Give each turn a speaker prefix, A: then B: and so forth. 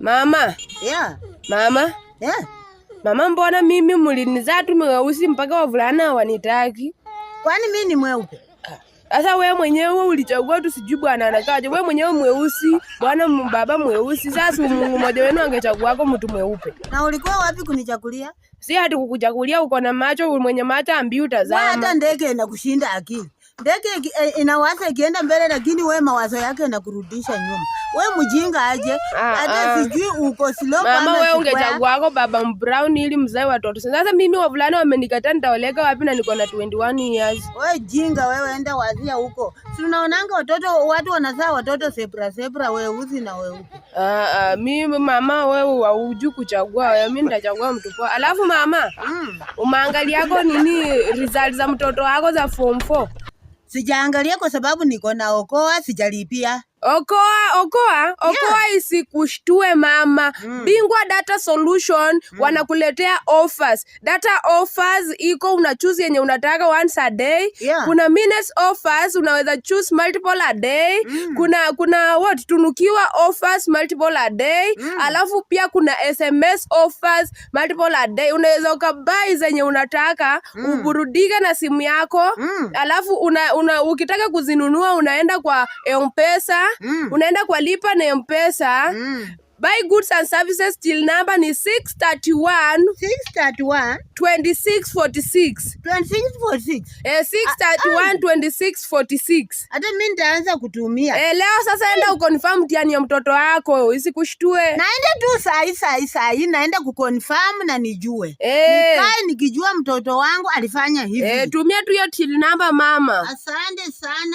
A: Mama, mama, mama, mbona mimi mulinizaa tu mweusi mpaka wavulana hawanitaki?
B: Kwani mimi ni mweupe?
A: Sasa wewe mwenyewe ulichagua tu, sijui bwana anakaje. Wewe mwenyewe mweusi, bwana baba mweusi. Sasa Mungu mmoja wenu angechaguako mtu mweupe.
B: Na ulikuwa wapi kunichagulia?
A: Si ati kukuchagulia, uko na macho, mwenye macho ambi
B: Wewe
A: utazama.
B: Hata ndege inakushinda akili. Ndege inawaza ikienda mbele, lakini we mawazo yake inakurudisha nyuma. We mjinga aje?
A: Ah,
B: Hata
A: ah.
B: sijui uko slow
A: Mama,
B: kama
A: wewe
B: square.
A: ungechaguako baba brown ili mzae watoto. Sasa mimi wavulana wamenikataa, nitaoleka wapi na niko na 21 years?
B: We jinga wewe, enda wazia huko. Si unaonanga watoto, watu wanazaa watoto zebra zebra, weusi na weupe.
A: Ah, ah, mimi mama, wewe haujui kuchagua wewe, mimi nitachagua mtu poa. Alafu mama, umeangaliako nini result za mtoto wako za form 4?
B: Sijaangalia kwa sababu niko na Okoa, sijalipia.
A: Okoa, Okoa, Okoa isikushtue mama. Bingwa Data Solution wanakuletea offers. Data offers iko, una choose yenye unataka once a day. Kuna minutes offers, unaweza choose multiple a day. Kuna what, tunukiwa offers multiple a day. Alafu pia kuna SMS offers multiple a day. Unaweza ukabuy zenye unataka uburudike na simu yako. Alafu una ukitaka kuzinunua unaenda kwa M-Pesa, unaenda kwa lipa na M-Pesa. Buy goods and services till number ni 631
B: 631
A: 2646.
B: 2646.
A: Eh, 631 2646.
B: Hata mimi nitaanza kutumia.
A: Eh, leo sasa enda uconfirm mtihani ya mtoto wako isikushtue.
B: Naenda tu sahi sahi sahi, naenda kuconfirm na nijue. Nikae nikijua mtoto wangu alifanya hivi.
A: Eh, tumia tu hiyo till number, mama.
B: Asante sana.